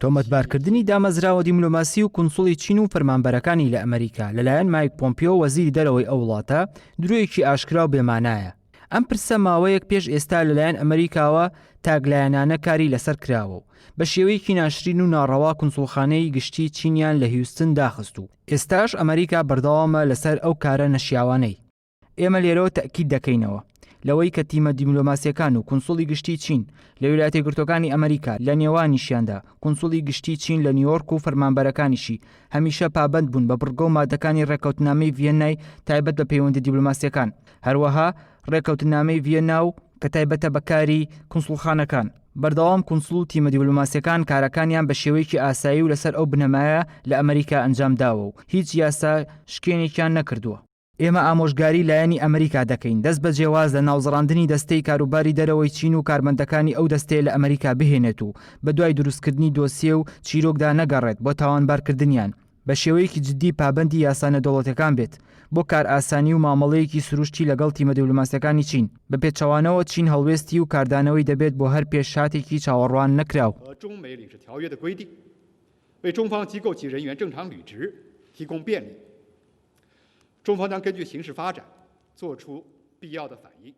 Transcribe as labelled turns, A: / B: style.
A: تۆمەتبارکردنی دامەزراوە دیملۆماسی و کونسوڵی چین و فەرمانبەرەکانی لە ئەمەریکا لەلایەن مایک پۆمپیۆ وەزیری دەرەوەی ئەو وڵاتە درۆیەکی ئاشکرا و بێمانایە. ئەم پرسە ماوەیەک پێش ئێستا لەلایەن ئەمەریکاوە تاکلایەنانە کاری لەسەر کراوە و بە شێوەیەکی ناشرین و ناڕەوا کونسوڵخانەی گشتی چینیان لە هیوستن داخست و ئێستاش ئەمەریکا بەردەوامە لەسەر ئەو کارە نەشیاوانەی. ئێمە لێرەوە تەئکید دەکەینەوە لەوەی کە تیمە دیملۆماسیەکان و کونسوڵی گشتی چین لە ویلایەتە یەکگرتووەکانی ئەمەریکا لە نێوانیشیاندا کونسوڵی گشتی چین لە نیویۆرک و فەرمانبەرەکانیشی هەمیشە پابەند بوون بە بڕگە و مادەکانی ڕێککەوتنامەی ڤیەننای تایبەت بە پەیوەندی دیبلۆماسیەکان هەروەها ڕێککەوتنامەی ڤیەننا و کە تایبەتە بە کاری کونسوڵخانەکان. بەردەوام کونسوڵ و تیمە دیبلۆماسیەکان کارەکانیان بە شێوەیەکی ئاسایی و لەسەر ئەو بنەمایە لە ئەمەریکا ئەنجام داوە و هیچ یاسا شکێنێکیان نەکردووە. ئێمە ئامۆژگاری لایەنی ئەمریکا دەکەین دەستبەجێ واز لە ناوزڕاندنی دەستەی کاروباری دەرەوەی چین و کارمەندەکانی ئەو دەستەیە لە ئەمریکا بهێنێت و بەدوای دروستکردنی دۆسیە و چیرۆکدا نەگەڕێت بۆ تاوانبارکردنیان بە شێوەیەکی جددی پابەندی یاسا نێودەوڵەتیەکان بێت بۆ کارئاسانی و مامەڵەیەکی سروشتی لەگەڵ تیمە دیبلۆماسیەکانی چین، بە پێچەوانەوە چین هەڵوێستی و کاردانەوەی دەبێت بۆ هەر پێشهاتێکی چاوەڕوان نەکراو.
B: 中方将根据形势发展做出必要的反应。